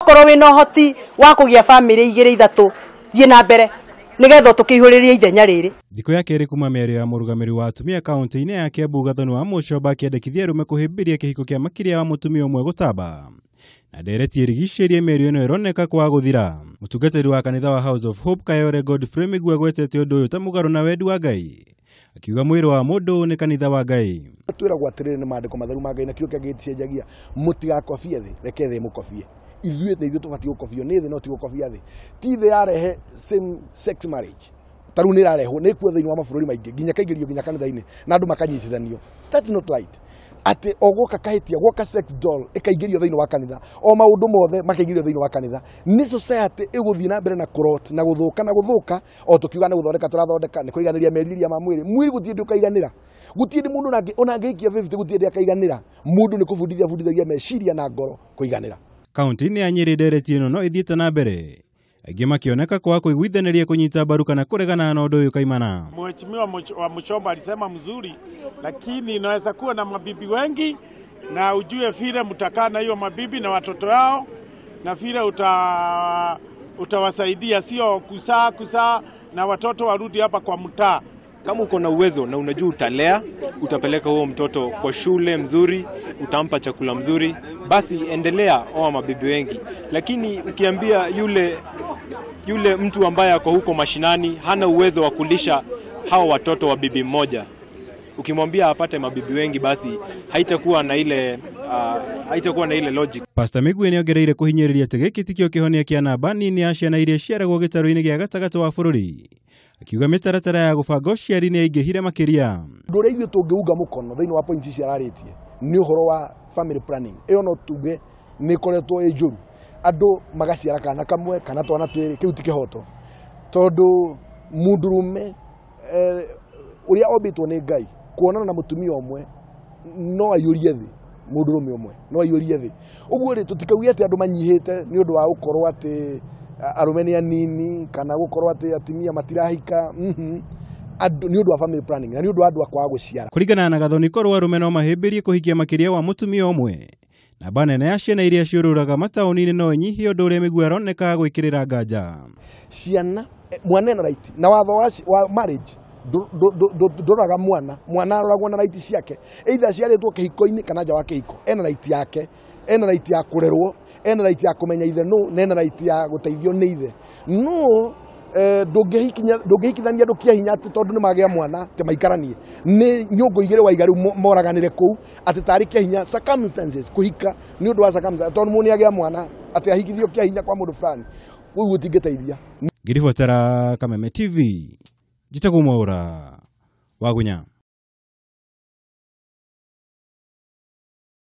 Korwo wĩna ũhoti wa kũgĩa bamĩrĩ igĩrĩ ithatũ, thiĩ na mbere nĩgetha tũkĩihũrĩrie ithenya rĩrĩ. Thikũ ya kerĩ kuma mĩario ya mũrũgamĩrĩri wa atumia kaunti-inĩ ya Kiambu Gathoni wa Mũchomba akĩendekithia arũme kũhĩmbĩria kĩhiko kĩa makĩria wa mũtumia ũmwe gũtamba na ndereti ĩrigicĩirie mĩario ĩno ĩroneka kwaga gũthira. Mũtungatĩri wa kanitha wa House of Hope Kayore Godfrey Mĩgua agwetete ũndũ ũyũ ta mũgarũ na wendi wa Ngai, akiuga mwĩrĩ wa mũndũ nĩ kanitha wa Ngai. Twĩragwo atĩrĩrĩ nĩ maandĩko matheru ma Ngai na kiugo kĩa Ngai gĩticenjagia, mũtigakobie thĩ, reke thĩ ĩmũkobie. Ithuĩ nĩ ithuĩ tũbatiĩ gũkobio nĩ thĩ no ti gũkobia thĩ. Ti thĩ yarehe same sex marriage, ta rĩu nĩ ĩrarehwo, nĩ ĩkuo thĩinĩ wa mabũrũri maingĩ, nginya ĩkaingĩrio nginya kanitha-inĩ na andũ makanyitithanio. That's not right. Atĩ o gwoka kahĩtia, gwoka sex doll ĩkaingĩrio thĩinĩ wa kanitha, o maũndũ mothe makaingĩrio thĩinĩ wa kanitha, nĩ society ĩgũthiĩ na mbere na kũrot na gũthũka na gũthũka, o tũkiuga nĩ gũthondeka tũrathondeka, nĩ kũiganĩria merirĩria ma mwĩrĩ. Mwĩrĩ gũtirĩ hĩndĩ ũkaiganĩra, gũtirĩ hĩndĩ mũndũ ona angĩikia 50 gũtirĩ hĩndĩ akaiganĩra. Mũndũ nĩ kũbundithia abundithagia meciria na ngoro kũiganĩra. Kaunti-inĩ ya Nyĩrĩ ndereti ĩno no ĩthiĩte na mbere, aingĩ makĩoneka kwaga kũiguithanĩria kũnyita mbaru kana kũregana na ũndũ ũyũ kaimana. Mheshimiwa wa Muchomba alisema mzuri, lakini inaweza kuwa na mabibi wengi na ujue vile mtakaa na hiyo mabibi na watoto yao na vile utawasaidia, sio kusaa kusaa na watoto warudi hapa kwa mtaa. Kama uko na uwezo na unajua utalea, utapeleka huo mtoto kwa shule mzuri, utampa chakula mzuri, basi endelea oa mabibi wengi. Lakini ukiambia yule mtu ambaye ako huko mashinani hana uwezo wa kulisha hao watoto wa bibi mmoja, ukimwambia apate mabibi wengi, basi haitakuwa na ile logic. Pastor Migwe nĩongereire kũhinyĩrĩria atĩ gĩkĩ tikĩo kĩhonia kĩa namba nini ya ciana iria ciaragwo gĩtarũ-inĩ gĩa gatagatĩ wa bũrũri, akiuga mĩtaratara ya gũbanga ũciari nĩ yaingĩhire makĩria. Ũndũ ũrĩa ithuĩ tũngĩunga mũkono thĩinĩ wa point ici ararĩtie nĩ ũhoro wa family planning. Ĩyo no tuge nĩ ĩkoretwo ĩ njũru, andũ magaciara kana kamwe kana twana twĩrĩ, kĩu ti kĩhoto, tondũ mũndũrũme ũrĩa ombĩtwo nĩ Ngai kuonana na mũtumia ũmwe no aiyũrie thĩ, mũndũrũme ũmwe no aiyũrie thĩ. Ũguo rĩ, tũtikauge atĩ andũ manyihĩte nĩ ũndũ wa gũkorwo atĩ arũme nĩ anini kana gũkorwo atĩ atumia matirahika, andũ nĩ ũndũ wa family planning na nĩ ũndũ wa andũ a kwaga gũciara. Kũringana na Gathoni, korwo arũme no mahĩmbĩrie kũhikia makĩria wa mũtumia ũmwe, namba nene ya ciana iria ciũrũraga mataũni-inĩ no ĩnyihie ũndũ ũrĩa Mĩgua aroneka gwĩkĩrĩra nganja. Ciana, mwana ena right na watho wa marriage ndũroraga mwana, mwana aroragwo na right ciake, either aciarĩtwo kĩhiko-inĩ kana nja wa kĩhiko, ena right yake, ena right ya kũrerwo, ena right ya kũmenya ithe nũ, na ena right ya gũteithio nĩ ithe. No ndũngĩhikithania andũ kĩa hinya atĩ tondũ nĩ magĩa mwana atĩ maikaranie, nĩ nyũngũ igĩrĩ waiga rĩu moraganĩre kũu atĩ tarĩ kĩa hinya. Circumstances, kũhika nĩ ũndũ wa circumstances, tondũ mũndũ nĩ agĩa mwana atĩ ahikithio kĩa hinya kwa mũndũ fulani, ũguo gũtingĩteithia. Ngĩribotera Kameme TV, njĩtagwo Mwaũra wa Gunya.